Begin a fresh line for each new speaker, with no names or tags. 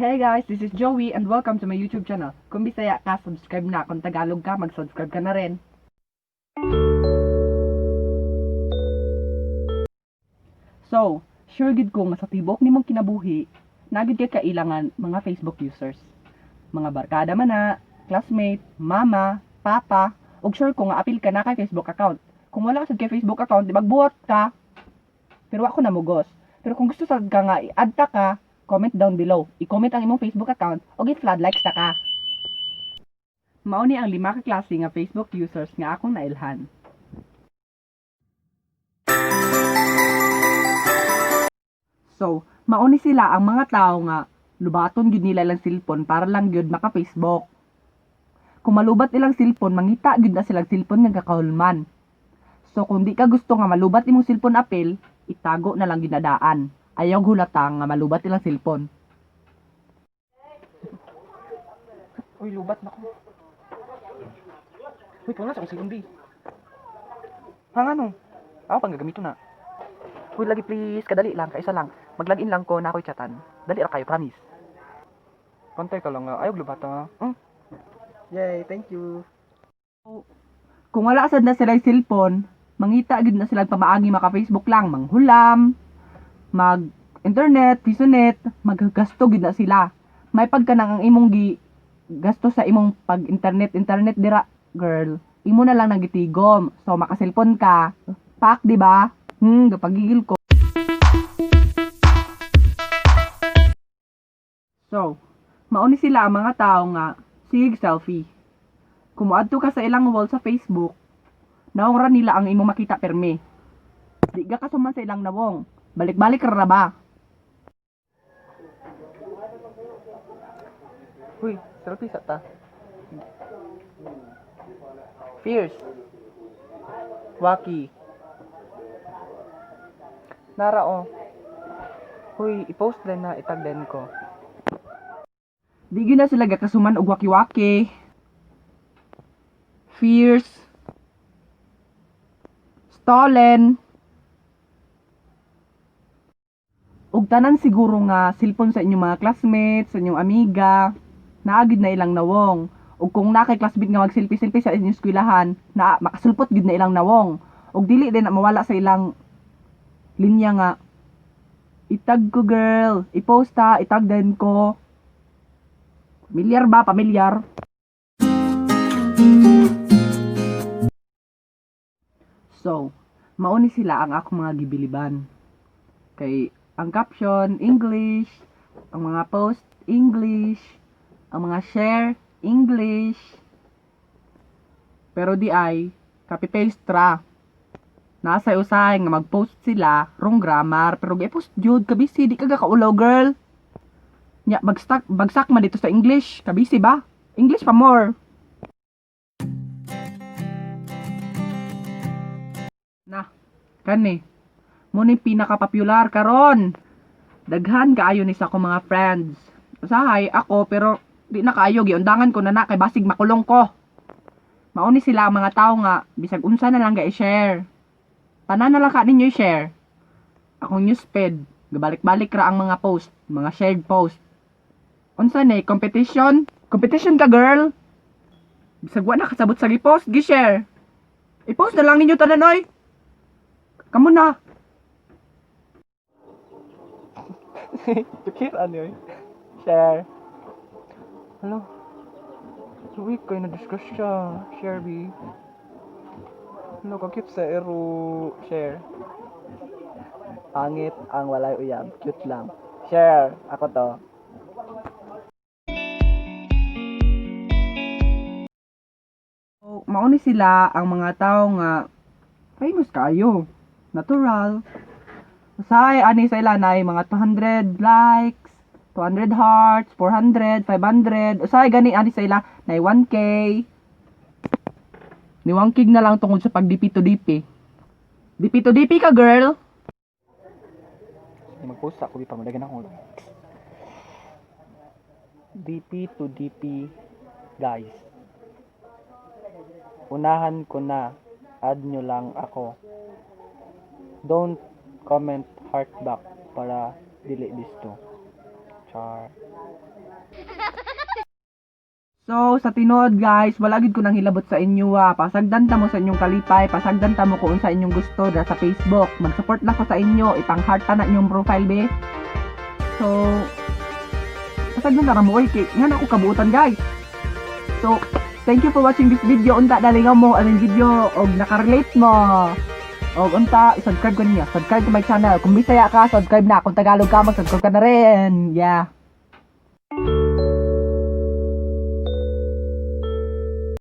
Hey guys, this is Joey and welcome to my YouTube channel. Kung Bisaya ka, subscribe na. Kung Tagalog ka, mag-subscribe ka na rin. So, sure gid ko nga sa tibok nimong kinabuhi, naa gid kay kailangan mga Facebook users. Mga barkada man na, classmate, mama, papa, ug sure ko nga apil ka na kay Facebook account. Kung wala ka sad kay Facebook account, di magbuhat ka. Pero ako namugos. Pero kung gusto sad ka nga i-add ta ka, comment down below. I-comment ang imong Facebook account o i-flood likes ta ka. Mao ni ang lima ka klase nga Facebook users nga akong nailhan. So, mao ni sila ang mga tao nga lubaton gyud nila ilang cellphone para lang gyud maka-Facebook. Kung malubat ilang cellphone, mangita gyud na silang cellphone nga kakahulman. So, kung di ka gusto nga malubat imong cellphone apil, itago na lang gyud na daan. Ayaw hulata nga malubat ilang cellphone.
Uy, lubat na ko. Uy, puna sa akong cellphone, B. Ha, nga no? Ako pang gagamito na. Uy, lagi please, kadali lang, kaisa lang. Mag-login lang ko na ako'y chatan. Dali ra kayo, promise. Pantay ka lang nga. Ayaw lubat ha. Yay, thank you.
Kung wala sad na sila cellphone, mangita gyud na sila pamaagi maka-Facebook lang, manghulam, mag internet, pisonet, maggasto gyud na sila. May pagkanang ang imong gi gasto sa imong pag internet internet dira, girl. Imo na lang nagitigom. So maka-cellphone ka. Pak, di ba? Gapagigil ko. So, mao ni sila ang mga tao nga sige selfie. Kung moadto ka sa ilang wall sa Facebook, nawong ra nila ang imong makita permi. Di ka kasuman sa ilang nawong. Balik-balik ra ba?
Uy, selfie sa ta. Fierce. Wacky. Nara oh. Uy, i-post din na itag din ko.
Di gyud na sila gakasuman og waki-waki. Fierce. Stolen. Ug tanan siguro nga cellphone sa inyong mga classmates, sa inyong amiga, naa gyud na ilang nawong. Ug kung naa kay classmate nga mag-selfie-selfie sa inyong eskwelahan, na makasulpot gyud na ilang nawong. Ug dili din na mawala sa ilang linya nga itag ko girl, i-post ha, itag din ko. Pamilyar ba? Pamilyar. So, mao ni sila ang akong mga gibiliban. Kay ang caption English, ang mga post English, ang mga share English. Pero di ay copy paste ra. Nasa usahay nga mag-post sila wrong grammar pero gi-post jud kabisi di ka gakaulaw, girl. Nya bagsak bagsak man dito sa English, kabisi ba? English pa more. Na, kani. Mo ni pinaka-popular karon. Daghan kaayo ni sa akong mga friends. Usahay ako pero di na kaayo giundangan ko na na kay basig makulong ko. Mao ni sila ang mga tao nga bisag unsa na lang ga i-share. Tanan na lang ka ninyo i-share. Akong newsfeed, gabalik-balik ra ang mga post, mga shared post. Unsa ni competition? Competition ka, girl. Bisag wa na kasabot sa gi-post, gi-share. I-post na lang ninyo tanan oy. Kamo na.
Cute ano yun? Share. Hello. Uy, kayo na-discuss siya. Share, B. Hello, ka-cute sa ero. Share. Angit ang walay uyab. Cute lang. Share. Ako to.
So, mao ni sila ang mga tao nga famous kaayo. Natural. Usahay ani sa ila nay mga 200 likes, 200 hearts, 400, 500. Usahay gani ani sa ila nay 1K. Niwangkig na lang tungod sa pag DP to DP. DP to DP ka, girl.
Mag-post ako, di pa madagan ako likes. DP to DP, guys. Unahan ko na. Add nyo lang ako. Don't comment heart back para dili bisto. Char.
So, sa tinuod guys, wala gid ko nang hilabot sa inyo ah. Pasagdan ta mo sa inyong kalipay, pasagdan ta mo kung unsa inyong gusto da sa Facebook. Mag-support lang ko sa inyo, ipang-heart ta na inyong profile be. So, pasagdan ta ra mo oy kay nga na ako kabuutan, guys. So, thank you for watching this video. Unta nalingaw mo aning video og nakarelate mo. Og unta, i-subscribe ko niya. Subscribe to my channel. Kung Bisaya ka, subscribe na. Kung Tagalog ka, mag-subscribe ka na rin. Yeah.